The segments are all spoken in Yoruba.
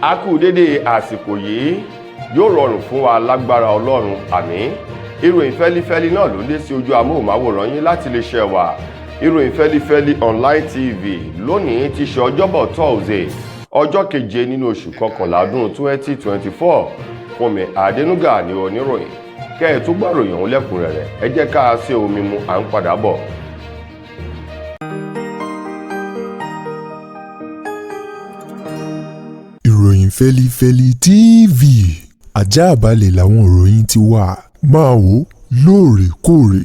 A kú dédé àsìkò yìí, yóò rọrùn fún wa lágbára Ọlọ́run, àmín. Ìròyìn fẹ́lífẹ́lí náà ló ń dé sí ojú amóhùnmáwòrán yín láti lè ṣe wà Ìròyìn Fẹ́lífẹ́lí Online TV. Lónìí ti ṣe Ọjọ́bọ̀ Thursday, ọjọ́ keje nínú oṣù kọkànlá ọdún 2024. Fúnmi Adénúgà ní oníròyìn. Kẹ́ ẹ̀ tó gbàròyìn ọ̀hún lẹ́kùnrẹ́rẹ́, ẹ jẹ́ ká a ṣe omi mu, à ń padà bọ̀. Ìròyìn Fẹ́lífẹ́lí TV, ajáàbalẹ̀ làwọn ìròyìn ti wà, máa wò lóòrèkóòrè.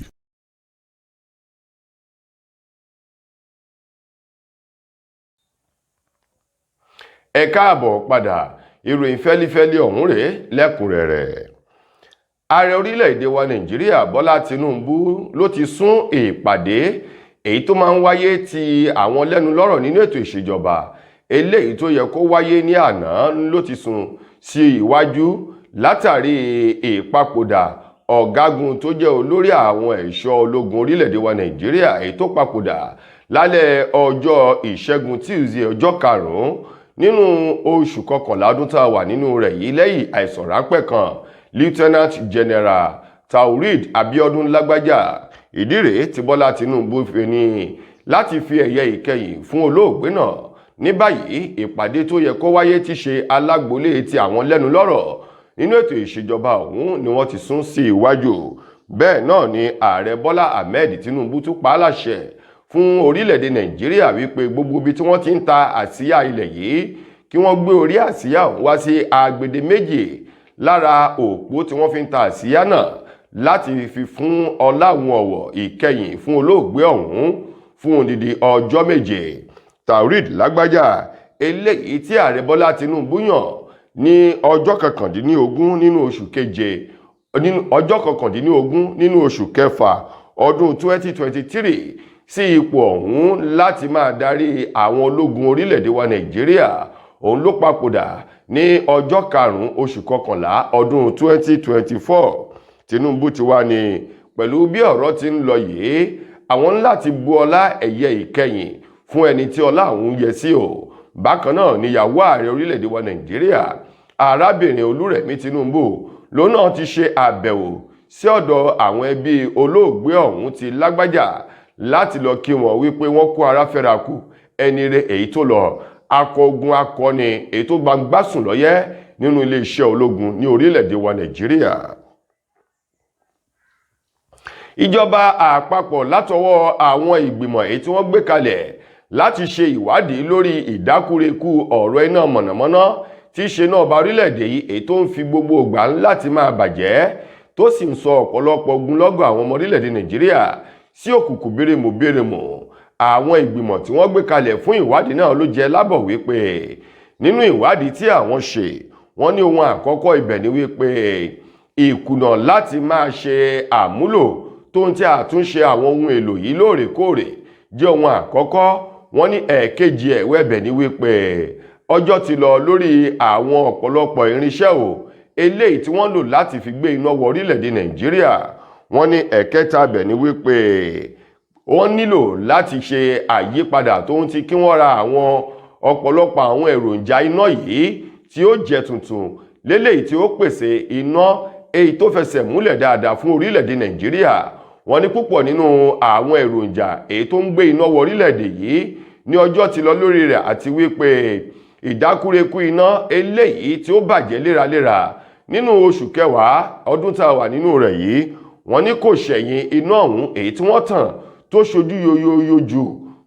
Ẹ káàbọ̀ padà. Ìròyìn fẹ́lífẹ́lí ọ̀hún rèé lẹ́kùnrẹ́rẹ́. Ààrẹ orílẹ̀-èdè wa Nàìjíríà Bọ́lá Tinubu ló ti sún ìpàdé èyí tó máa ń wáyé ti àwọn lẹ́nu lọ́rọ̀ nínú ètò ìṣèjọba, eléyìí tó yẹ kó wáyé ní àná, ló ti sún sí iwájú látàrí ìpapòdà ọ̀gágun tó jẹ́ olórí àwọn ẹ̀ṣọ́ ológun orílẹ̀-èdè wa Nàìjíríà, èyí tó papòdà lálẹ́ ọjọ́ Ìṣẹ́gun Tuesday, ọjọ́ karùn-ún nínú oṣù kọkànlá ọdún tá a wà nínú rẹ̀ yìí, lẹ́yìn àìsàn ráńpẹ́ kan, Lieutenant General Taoreed Abiodun Lágbájá. Ìdí rèé tí Bọ́lá Tinubu fi ní láti fi ẹ̀yẹ ìkẹyìn fún olóògbé náà. Ní báyìí, ìpàdé tó yẹ kó wáyé ti ṣe alágbolé ti àwọn lẹ́nu lọ́rọ̀ nínú ètò ìṣèjọba ọ̀hún ni wọ́n ti sún sí iwájú. Bẹ́ẹ̀ náà ni ààrẹ Bọ́lá Ahmed Tinubu tún pa á láṣẹ fún orílẹ̀-èdè Nàìjíríà wípé gbogbo ibi tí wọ́n ti ń ta àsíá ilẹ̀ yìí, kí wọ́n gbé orí àsíá ọ̀hún wá sí agbede méjì lára òpó tí wọ́n fi ń ta àsíá náà, láti fi fún ọláhun ọ̀wọ̀ ìkẹyìn fún olóògbé ọ̀hún fún odidi ọjọ́ 7. Taoreed Lágbájá eléyìí tí ààrẹ Bọ́lá Tinubu yàn ní ọjọ́ 19 nínú oṣù keje, nínú ọjọ́ 19 nínú oṣù kẹfà ọdún 2023 sí ipò ọ̀hún láti máa darí àwọn ológun orílẹ̀-èdè wa Nàìjíríà, òun ló papòdà ní ọjọ́ karùn-ún oṣù kọkànlá ọdún 2024. Tinubu ti wá ní pẹ̀lú bí ọ̀rọ̀ ti ń lọ yìí, àwọn ń láti bu ọlá ẹ̀yẹ ìkẹyìn fún ẹni tí ọlá òun yẹ sí o. Bákan náà níyàwó ààrẹ orílẹ̀-èdè wa Nàìjíríà, arábìnrin Olúrẹ̀mí Tinubu, lòun náà ti ṣe àbẹ̀wò sí ọ̀dọ̀ àwọn ẹbí olóògbé ọ̀hún ti Lágbájá láti lọ kí wọn wípé wọ́n kó ara fẹ́ra kù, ẹni rẹ̀ èyí tó lọ, akọgun akọni èyí tó gbangba sùn lọ́yẹ́ nínú iléeṣẹ́ ológun ní orílẹ̀-èdè wa Nàìjíríà. Ìjọba àpapọ̀ látọwọ́ àwọn ìgbìmọ̀ èyí tí wọ́n gbé kalẹ̀ láti ṣe ìwádìí lórí ìdákúrekú ọ̀rọ̀ iná mọ̀nàmọ́ná tí í ṣe náà ba orílẹ̀-èdè yìí, èyí tó ń fi gbogbo ìgbà láti máa bàjẹ́, tó sì ń sọ ọ̀pọ̀lọpọ̀ ogunlọ́gọ̀ àwọn ọmọ orílẹ̀-èdè Nàìjíríà sí òkùnkùn bírèmù bírèmù. Àwọn ìgbìmọ̀ tí wọ́n gbé kalẹ̀ fún ìwádìí náà ló jẹ́ lábọ̀ wípé nínú ìwádìí tí àwọn ṣe, wọ́n ní ohun àkọ́kọ́ ibẹ̀ ni wípé ìkùnà láti máa ṣe àmúlò tó ń tí àtúnṣe àwọn ohun èlò yìí lóòrèkóòrè jẹ́ ohun àkọ́kọ́. Wọ́n ní ẹ̀ẹ̀kejì ẹ̀wẹ̀bẹ̀ ni wípé ọjọ́ ti lọ lórí àwọn ọ̀pọ̀lọpọ̀ irinṣẹ́ o eléyìí tí wọ́n lò láti fi gbé iná wọ orílẹ̀-èdè Nàìjíríà. Wọ́n ní ẹ̀kẹta bẹ̀ ni wípé wọ́n nílò láti ṣe àyípadà tó ń ti kí wọ́n ra àwọn ọ̀pọ̀lọpọ̀ àwọn èròjà iná yìí tí ó jẹ́ tuntun léléyìí tí ó pèsè iná èyí tó fẹsẹ̀ múlẹ̀ dáadáa fún orílẹ̀-èdè Nàìjíríà. Wọ́n ní púpọ̀ nínú àwọn èròjà èyí tó ń gbé iná wọ orílẹ̀-èdè yìí ní ọjọ́ ti lọ lórí rẹ̀, àti wípé ìdákúrekú iná eléyìí tí ó bàjẹ́ léraléra nínú oṣù kẹwàá ọdún tá a wà nínú rẹ̀ yìí, wọ́n ní kò ṣẹ̀yìn iná ọ̀hún èyí tí wọ́n tàn tó ṣojú yoyoyo jù,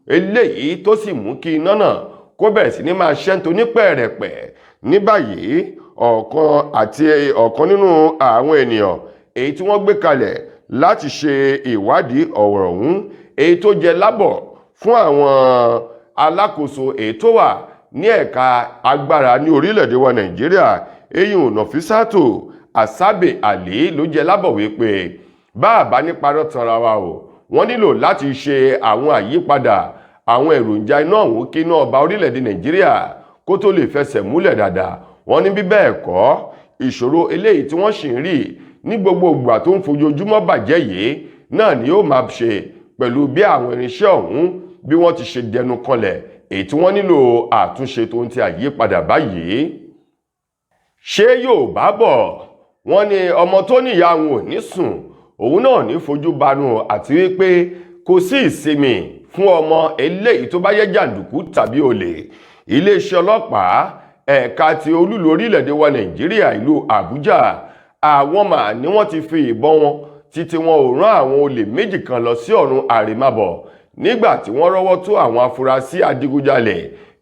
eléyìí tó sì mú kí iná náà kó bẹ̀rẹ̀ sí ní máa ṣẹ́ńtò ní pẹ̀rẹ̀pẹ̀. Ní báyìí, ọ̀kan àti ọ̀kan nínú àwọn ènìyàn èyí tí wọ́n gbé kalẹ̀ láti ṣe ìwádìí ọ̀rọ̀ ọ̀hún, èyí tó jẹ lábọ̀ fún àwọn alákòóso èyí tó wà ní ẹ̀ka agbára ní orílẹ̀-èdè wa Nàìjíríà, eyín Nọ̀físàtò Àsábè Àlè, ló jẹ lábọ̀ wípé bá a bá ní parọ́ tanra wa o, wọ́n nílò láti ṣe àwọn àyípadà àwọn èròjà iná ọ̀hún kí iná ọba orílẹ̀-èdè Nàìjíríà kó tó lè fẹsẹ̀ múlẹ̀ dáadáa. Wọ́n ní bí bẹ́ẹ̀ kọ́, ìṣòro eléyìí tí wọ́n sì ń rí ní gbogbo ìgbà tó ń fojoojúmọ́ bàjẹ́ yìí náà ni yóò máa ṣe pẹ̀lú bí àwọn irinṣẹ́ ọ̀hún bí wọ́n ti ṣe dẹnu kanlẹ̀, èyí tí wọ́n nílò àtúnṣe tó ń ti àyípadà báyìí. Ṣé Yorùbá bọ̀, wọ́n ní ọmọ tó níyà òun ò ní sùn, òun náà ní fojú banu, àti wípé kò sí ìsinmi fún ọmọ eléyìí tó bá yẹ jàǹdùkú tàbí olè. Iléeṣẹ́ ọlọ́pàá ẹ̀ka ti olúlu orílẹ̀-èdè wa Nàìjíríà, ìlú Àbújá, àwọn mà ní wọ́n ti fi ìbọn wọn títí wọn ò rán àwọn olè méjì kan lọ sí ọ̀run àrèmábọ̀ nígbà tí wọ́n rọ́wọ́ tó àwọn afurasí adigunjalè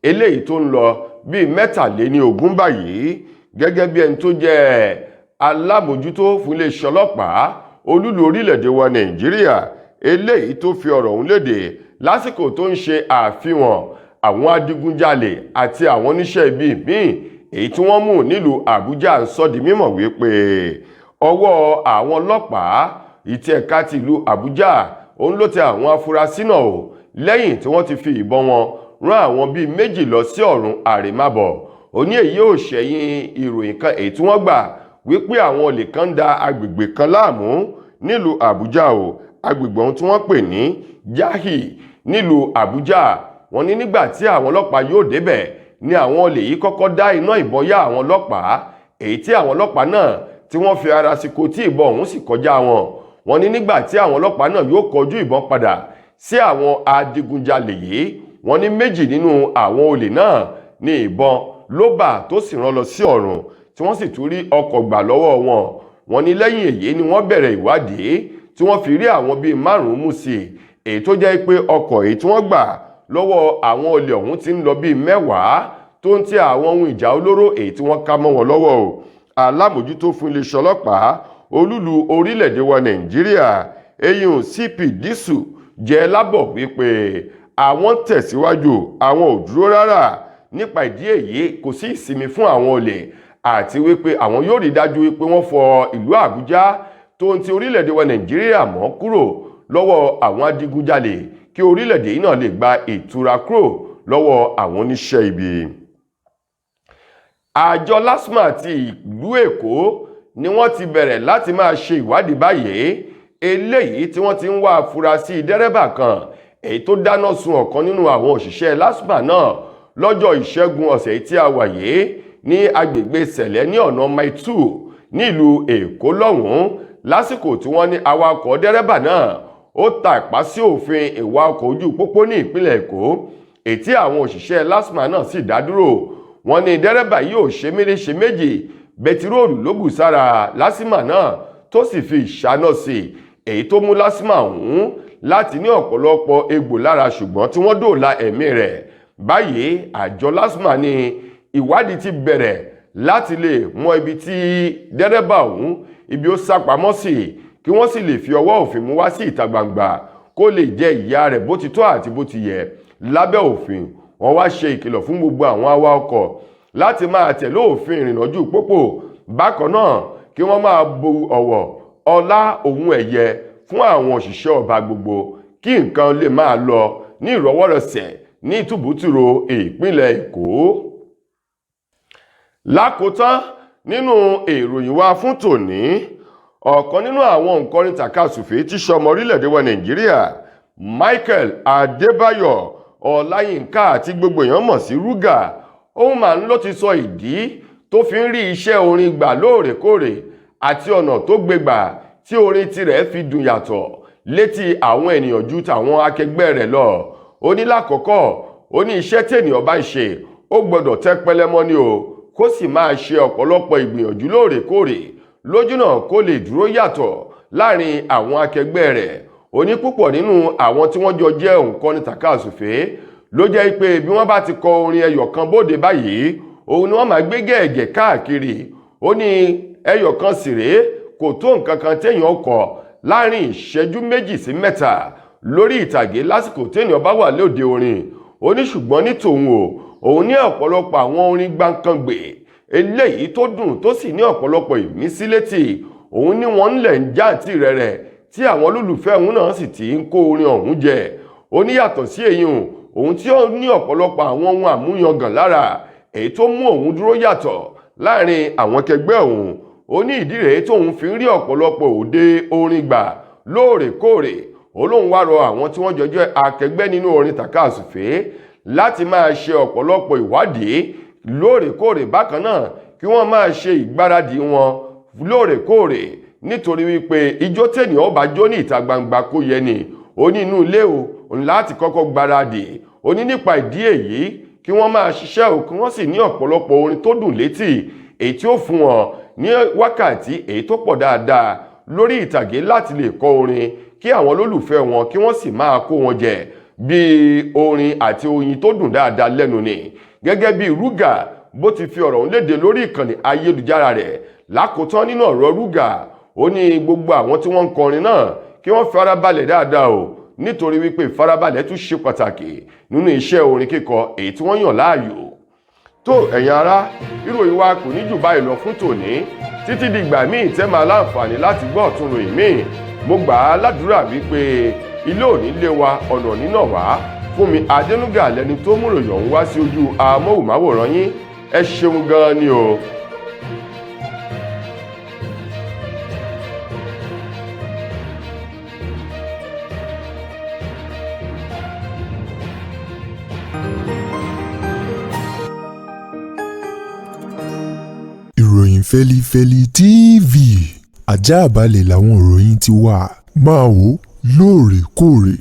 eléyìí tó ń lọ bíi 23 báyìí. Gẹ́gẹ́ bí ẹni tó jẹ́ alábòjútó fún iléeṣẹ́ ọlọ́pàá olúlu orílẹ̀-èdè wa Nàìjíríà, eléyìí tó fi ọ̀rọ̀ ọ̀hún léde lásìkò tó ń ṣe àfihàn àwọn adigunjalè àti àwọn oníṣẹ́ ibi míì èyí tí wọ́n mú nílùú Àbújá, ń sọ di mímọ̀ wípé ọwọ́ àwọn ọlọ́pàá ìtì ẹ̀ka ti ìlú Àbújá òun ló tẹ àwọn afurasí náà o, lẹ́yìn tí wọ́n ti fi ìbọn wọn rán àwọn bíi méjì lọ sí ọ̀run àrèmábọ̀. Ó ní èyí ò ṣẹ̀yìn ìròyìn kan èyí tí wọ́n gbà wípé àwọn olè kan ń da agbègbè kan láàmú nílùú Àbújá o, agbègbè ohun tí wọ́n pè ní Jahi nílùú Àbújá. Wọ́n ní nígbà tí àwọn ọlọ́pàá yóò débẹ̀ ni àwọn olè yìí kọ́kọ́ dá iná ìbọn yá àwọn ọlọ́pàá, èyí tí àwọn ọlọ́pàá náà tí wọ́n fi ara sí ko tí ìbọn ọ̀hún sì kọjá wọn. Wọ́n ní nígbà tí àwọn ọlọ́pàá náà yóò kọjú ìbọn padà sí àwọn adigunjalè yìí, wọ́n ní méjì nínú àwọn olè náà ní ìbọn ló bà tó sì rán lọ sí ọ̀run, tí wọ́n sì tún rí ọkọ̀ gbà lọ́wọ́ wọn. Wọ́n ní lẹ́yìn èyí ni wọ́n bẹ̀rẹ̀ ìwádìí tí wọ́n fi rí àwọn bíi márùn-ún mú sí i, èyí tó jẹ́ pé ọkọ̀ èyí tí wọ́n gbà lọ́wọ́ àwọn olè ọ̀hún ti ń lọ bíi 10, tó ń tẹ àwọn ohun ìjà olóró èyí tí wọ́n ká mọ́ wọn lọ́wọ́ o. Alámòjútó fún iléeṣẹ́ ọlọ́pàá olúlu orílẹ̀-èdè wa Nàìjíríà, eyín CP Disu, jẹ́ lábọ̀ wípé àwọn tẹ̀síwájú, àwọn ò dúró rárá. Nípa ìdí èyí, kò sí ìsinmi fún àwọn olè, àti wípé àwọn yóò rí dájú wípé wọ́n fọ ìlú Àbújá tó ń ti orílẹ̀-èdè wa Nàìjíríà mọ́ kúrò lọ́wọ́ àwọn adigunjalè, kí orílẹ̀-èdè yìí náà lè gba ìtura kúrò lọ́wọ́ àwọn oníṣẹ́ ibi. Àjọ LASTMA ti ìlú Èkó ni wọ́n ti bẹ̀rẹ̀ láti máa ṣe ìwádìí báyìí, eléyìí tí wọ́n ti ń wá afurasí dẹ́rẹ́bà kan èyí tó dáná sun ọ̀kan nínú àwọn òṣìṣẹ́ LASTMA náà lọ́jọ́ Ìṣẹ́gun ọ̀sẹ̀ tí a wà yìí ní agbègbè Sẹ̀lẹ̀ ní ọ̀nà Mile 2 nílùú Èkó lọ́hùn-ún, lásìkò tí wọ́n ní awakọ̀ dẹ́rẹ́bà náà ó tàpá sí òfin ìwà ọkọ̀ ojú pópó ní ìpínlẹ̀ Èkó, èyí tí àwọn òṣìṣẹ́ LASTMA náà sì dá dúró. Wọ́n ní dẹ́rẹ́bà yìí ò ṣe méréṣe méjì, bẹtiróòlù ló bù sára LASTMA náà tó sì fi ìṣáná sí i, èyí tó mú LASTMA ọ̀hún láti ní ọ̀pọ̀lọpọ̀ egbò lára, ṣùgbọ́n tí wọ́n dóòlà ẹ̀mí rẹ̀. Báyìí, àjọ LASTMA ní ìwádìí ti bẹ̀rẹ̀ láti lè mọ ibi tí dẹ́rẹ́bà ọ̀hún ibi ó sá pamọ́ sí, kí wọ́n sì lè fi ọwọ́ òfin mú wá sí ìta gbangba kó lè jẹ ìyà rẹ̀ bó ti tọ́ àti bó ti yẹ lábẹ́ òfin. Wọ́n wá ṣe ìkìlọ̀ fún gbogbo àwọn awakọ̀ láti máa tẹ̀lé òfin ìrìnnà ojú pópó. Bákan náà, kí wọ́n máa bu ọ̀wọ̀ ọlá òun ẹ̀yẹ fún àwọn òṣìṣẹ́ ọba gbogbo, kí nǹkan lè máa lọ ní ìrọwọ́rọsẹ̀ ní tùbútùrò ìpínlẹ̀ Èkó. Lákòótán nínú ìròyìn wa fún tòní, ọ̀kan nínú àwọn òǹkọrin tàkasùfé tí ṣọmọ orílẹ̀-èdè wa Nàìjíríà, Michael Adébáyọ̀ Ọláyínká àti gbogbo èèyàn mọ̀ sí Ruga, òun máa ń ló ti sọ ìdí tó fi ń rí iṣẹ́ orin gbà lóòrèkóòrè àti ọ̀nà tó gbégbà tí orin tirẹ̀ fi dùn yàtọ̀ létí àwọn ènìyàn ju tàwọn akẹgbẹ́ rẹ̀ lọ. Ó ní lákọ̀ọ́kọ́, ó ní iṣẹ́ tí ènìyàn bá ń ṣe, ó gbọ́dọ̀ tẹ́ pẹlẹmọ́ ni o, kó sì máa ṣe ọ̀pọ̀lọpọ̀ ìgbìyànjú lóòrèkóòrè lójúnà kó lè dúró yàtọ̀ láàrin àwọn akẹgbẹ́ rẹ̀. Ó ní púpọ̀ nínú àwọn tí wọ́n jọ jẹ́ òǹkọrin tàkasùfé ló jẹ́ pé bí wọ́n bá ti kọ orin ẹyọ kan bóde báyìí, òun ni wọ́n máa gbé gẹ̀ẹ́gẹ̀ káàkiri. Ó ní ẹyọ kan sì rèé, kò tó nǹkan kan téèyàn kọ láàrin ìṣẹ́jú 2 sí 3 lórí ìtàgé lásìkò téèyàn bá wà lóde orin. Ó ní ṣùgbọ́n ní tòun o, òun ní ọ̀pọ̀lọpọ̀ àwọn orin gbáǹkangbè eléyìí tó dùn tó sì ní ọ̀pọ̀lọpọ̀ ìmísí létí. Òun ní wọ́n ń lẹ̀ ń jáǹtì rẹ̀ rẹ̀ tí àwọn olólùfẹ́ òun náà sì ti ń kó orin ọ̀hún jẹ. Ó ní yàtọ̀ sí èyí, òun tí ó ní ọ̀pọ̀lọpọ̀ àwọn ohun àmúyangàn lára èyí tó mú òun dúró yàtọ̀ láàrin àwọn kẹgbẹ́ òun. Ó ní ìdí rèé tóun fi ń rí ọ̀pọ̀lọpọ̀ òde orin gbà lóòrèkóòrè. Ó lóun wá rọ àwọn tí wọ́n jọ jẹ́ akẹgbẹ́ nínú orin tàkasùfé láti máa ṣe ọ̀pọ̀lọpọ̀ ìwádìí lóòrèkóòrè. Bákan náà, Kí wọ́n máa ṣe ìgbáradì wọn lóòrèkóòrè, nítorí wípé ijó tènìyàn ó bá jó ní ìta gbangba kó yẹ ni. Ó ní inú ilé o láti kọ́kọ́ gbáradì. Ó ní nípa ìdí èyí, kí wọ́n máa ṣiṣẹ́ o, kí wọ́n sì ní ọ̀pọ̀lọpọ̀ orin tó dùn létí, èyí tí ó fún wọn ní wákàtí èyí tó pọ̀ dáadáa lórí ìtàgé láti lè kọ orin, kí àwọn olólùfẹ́ wọn kí wọ́n sì máa kó wọn jẹ bí orin àti oyin tó dùn dáadáa lẹ́nu ni. Gẹ́gẹ́ bí Ruga bó ti fi ọ̀rọ̀ ń léde lórí ìkànnì ayélujára rẹ̀. Lákòótán nínú ọ̀rọ̀ Ruga, ó ní gbogbo àwọn tí wọ́n ń kọrin náà, kí wọ́n farabalẹ̀ dáadáa o, nítorí wípé ìfarabalẹ̀ tún ṣe pàtàkì nínú iṣẹ́ orin kíkọ èyí tí wọ́n yàn láàyò. Tó, ẹ̀yin ará, ìròyìn wa kò ní jù báyìí lọ fún tòní. Títí dìgbà míì tẹ́ máa láǹfààní láti gbọ́ ọ̀tun ròyìn míì, mo gbà á ládùúrà wípé ilé òní lé wa, ọ̀nà nínà wá. Fúnmi Adénúgà lẹni tó mú ròyìn ọ̀hún wá sí ojú amóhùnmáwòrán yín. Ẹ ṣeun gan-an ni o. Ìròyìn Fẹ́lifẹ́li TV, àjààbalẹ̀ làwọn ìròyìn ti wà. Máa wò lóòrèkóòrè.